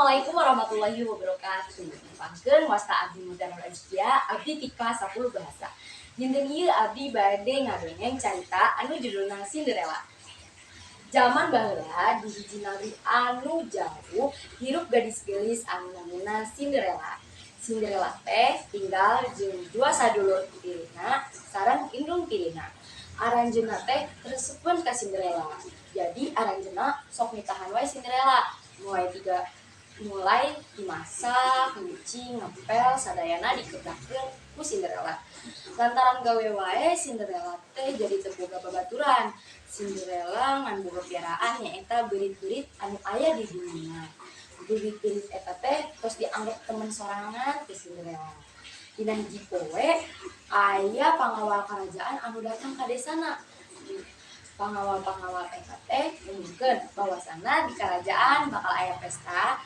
Assalamualaikum warahmatullahi wabarakatuh. Nepangkeun, wasta abdi Murdan Nur Azkia, abdi ti kelas 10 bahasa. Dinten ieu abdi bade ngadongeng carita anu judulna Cinderella. Zaman baheula, di hiji nagri anu jauh, hirup gadis geulis anu namina Cinderella. Cinderella teh tinggal jeung dua sadulur tirina sareng indung tirina. Aranjeunna teh resepeun ka Cinderella. Jadi aranjeunna sok nitahan wae Cinderella, mulai tiga mulai dimasak, nyuci, ngepel, sadayana dikerjakeun ku Cinderella. Lantaran gawe wae, Cinderella teh jadi teu boga babaturan. Cinderella ngan boga piaraan, nyaeta beurit-beurit anu aya di bumina. Beurit-beurit eta teh tos dianggap temen sorangan ku Cinderella. Dina hiji poe aya pangawal kerajaan anu datang ka desana. Pangawal-pangawal eta teh ngumumkeun bahwasana di kerajaan bakal aya pesta.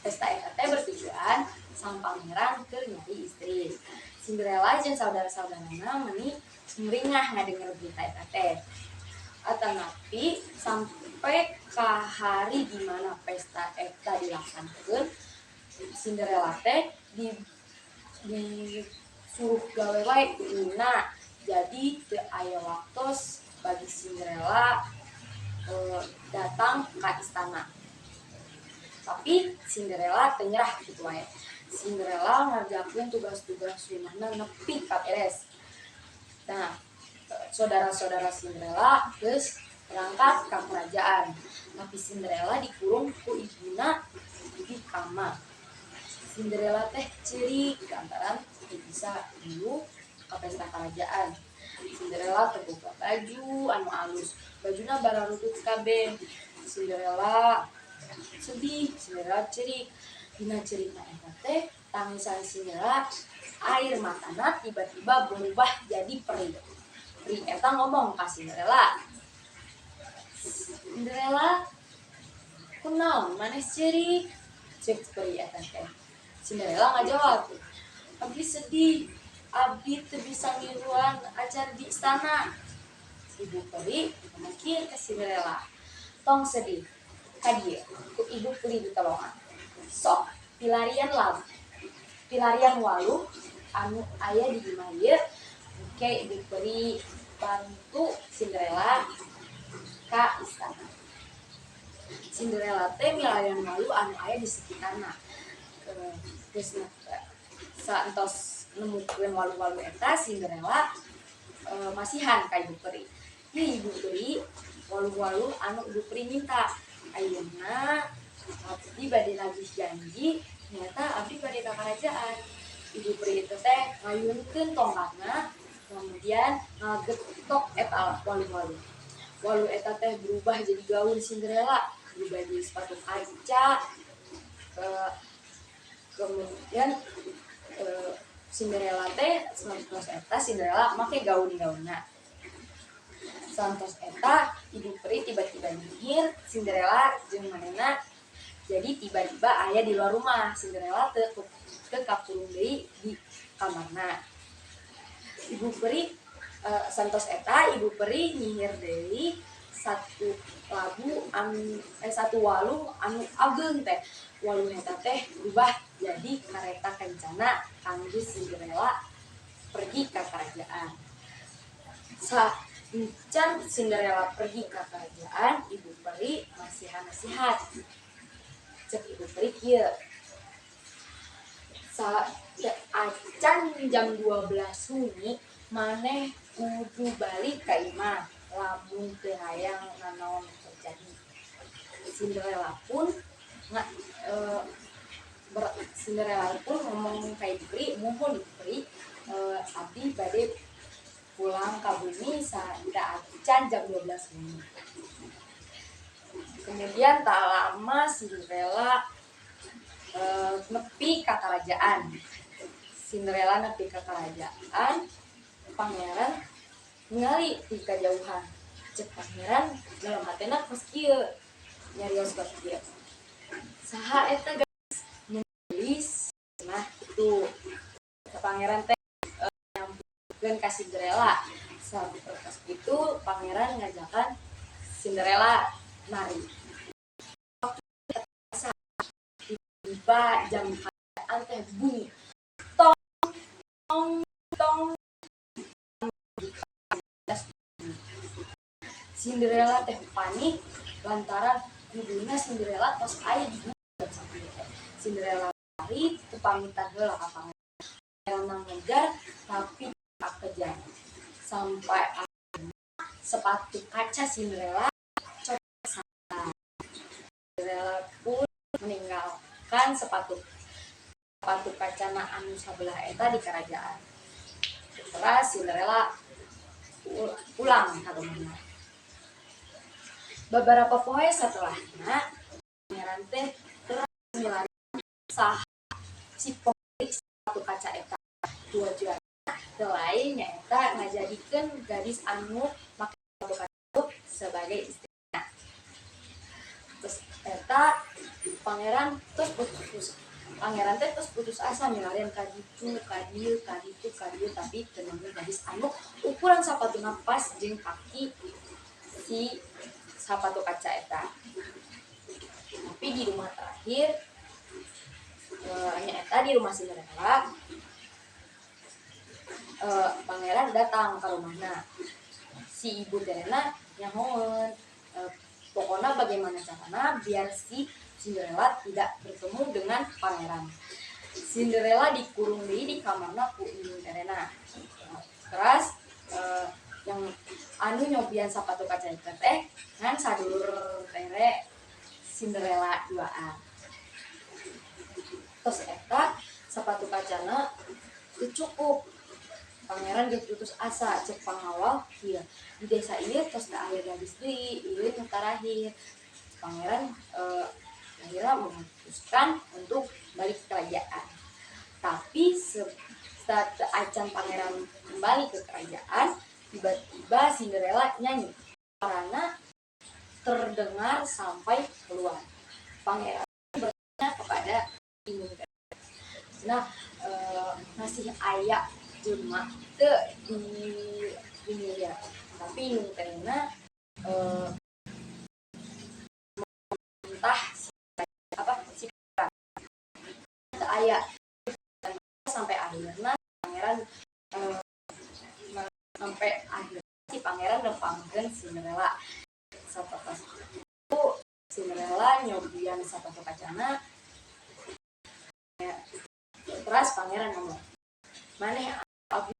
Pesta eta teh bertujuan sang pangeran keur nyari istri. Cinderella jeung saudara-saudarana meni sumringah ngadenger berita eta teh. Atanapi sampai ka hari di mana pesta eta dilaksanakeun, Cinderella teh disuruh gawe wae ku indungna. Jadi teu aya waktos bagi Cinderella datang ka istana. Tapi Cinderella teu nyerah kitu wae. Cinderella ngarjakeun tugas-tugas rumahna nepi ka beres. Nah, saudara-saudara Cinderella geus berangkat ka kerajaan. Tapi Cinderella dikurung ku ibuna di kamar. Cinderella teh ceurik lantaran teu bisa milu ka pesta kerajaan. Cinderella teu boga baju anu alus. Bajuna bararutut kabeh. Cinderella sedih, Cinderella ceurik. Dina cerita eta teh, tangisan Cinderella, air matana tiba-tiba berubah jadi peri. Peri eta ngomong ka Cinderella, "Cinderella, kunaon maneh ceurik?" cek peri eta teh. Cinderella ngajawab, "Abdi sedih, abdi teu bisa ngiluan acara di istana." Ibu peri mikir ke Cinderella, "Tong sedih, ka dieu ku ibu peri ditolongan. Sok pilarian lam pilarian waluh anu aya di imah ieu." Oke, ibu peri bantu Cinderella ka istana. Cinderella teh milarian waluh anu aya di sekitarna. Geus saentos nemukeun waluh-waluh eta, Cinderella masihan ka ibu peri. "Ieu, Ibu Peri, waluh-waluh anu Ibu Peri minta. Ayeuna abdi bade nagih janji, nyata abdi bade ka kerajaan." Ibu peri itu teh ngayunkeun tongkatna, kemudian ngagetok eta waluh-waluh. Waluh eta teh berubah jadi gaun Cinderella, berubah jadi sepatu kaca. Kemudian Cinderella teh saentos eta Cinderella make gaun-gaunna. Santos eta ibu peri tiba-tiba nyihir Cinderella jeung manehna jadi tiba-tiba aya di luar rumah. Cinderella teu teu kakurung deui di kamarna. Ibu peri santos eta ibu peri nyihir deui satu labu anu satu waluh anu ageng teh. Waluh eta teh berubah jadi kereta kencana kangge Cinderella pergi ke kerajaan. Sa encan Cinderella pergi ke kerajaan, ibu peri masihan nasihat. Cek ibu peri kieu, "Sa acan jam 12 wengi maneh kudu balik ka imah lamun teu hayang nanaon terjadi." Cinderella pun nggak Cinderella pun ngomong ka ibu peri, "Muhun, Ibu Peri, abdi bade pulang ka bumi acan jam 12 wengi." Kemudian tak lama Cinderella nepi ka kerajaan. Cinderella nepi ka kerajaan, pangeran ningali di kejauhan. Cek pangeran dalam hatena kos kieu, nyarios kos kieu, "Saha eta gadis geulis?" Nah, itu pangeran teh nyampeurkeun ka Cinderella. Saat itu pangeran ngajakan Cinderella nari. Tiba-tiba jam kerajaan teh bunyi tong tong tong. Cinderella teh panik lantaran kuduna Cinderella tos aya di jam sakieu teh. Cinderella lari teu pamitan heula ka pangeran. Pangeran ngejar, tapi tak kejar, sampai akhirnya sepatu kaca Cinderella copot. Cinderella pun meninggalkan sepatu sepatu kacana anu sabelah eta di kerajaan. Setelah Cinderella pulang ke rumahnya, beberapa poe setelahnya pangeran teh terus milari saha si pemilik sepatu kaca eta. Tujuan teu lain nyaeta ngajadikeun gadis anu make sepatu kaca itu sebagai istrinya. Terus eta pangeran terus putus, pangeran teh terus putus asa milarian ka ditu ka dieu, ka ditu ka dieu, tapi teu nemu gadis anu ukuran sapatuna pas jeung kaki si sepatu kaca eta. Tapi di rumah terakhir, nyaeta di rumah Cinderella, pangeran datang ke rumahna. Si ibu terena nyahoeun, pokoknya bagaimana caranya biar si Cinderella tidak bertemu dengan pangeran. Cinderella dikurung deui di kamarna ku indung terena. Terus yang anu nyobian sepatu kaca itu teh ngan sadulur tere Cinderella duaan. Terus eta sepatu kacana teu cukup. Pangeran geus putus asa. Cek pangawal kieu, di desa ieu tos teu aya gadis deui, ieu nu tarakhir. Pangeran akhirnya memutuskan untuk balik ke kerajaan, tapi saat acan pangeran kembali ke kerajaan, tiba-tiba Cinderella nyanyi karena terdengar sampai keluar. Pangeran bertanya kepada ibu, nah, masih aya jelema teu di bumi ya? Tapi indung terena entah si, apa si teu aya, sampai akhirnya pangeran sampai akhirnya si pangeran nepangkeun Cinderella. Sapertos itu Cinderella nyobian sepatu kacana ya. Terus pangeran ngomong, "Maneh abdi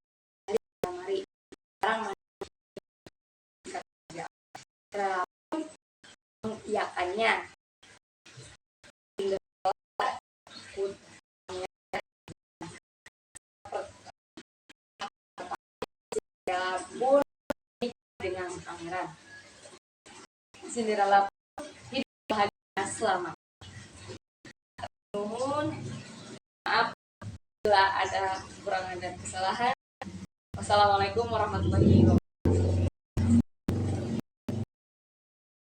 kamari, sekarang maneh." Cinderella pun mengiyakannya. Cinderella pun Cinderella pun dengan pangeran. Cinderella pun hidup bahagia selama. Nuhun, maaf bila ada kekurangan dan kesalahan. Wassalamualaikum warahmatullahi wabarakatuh.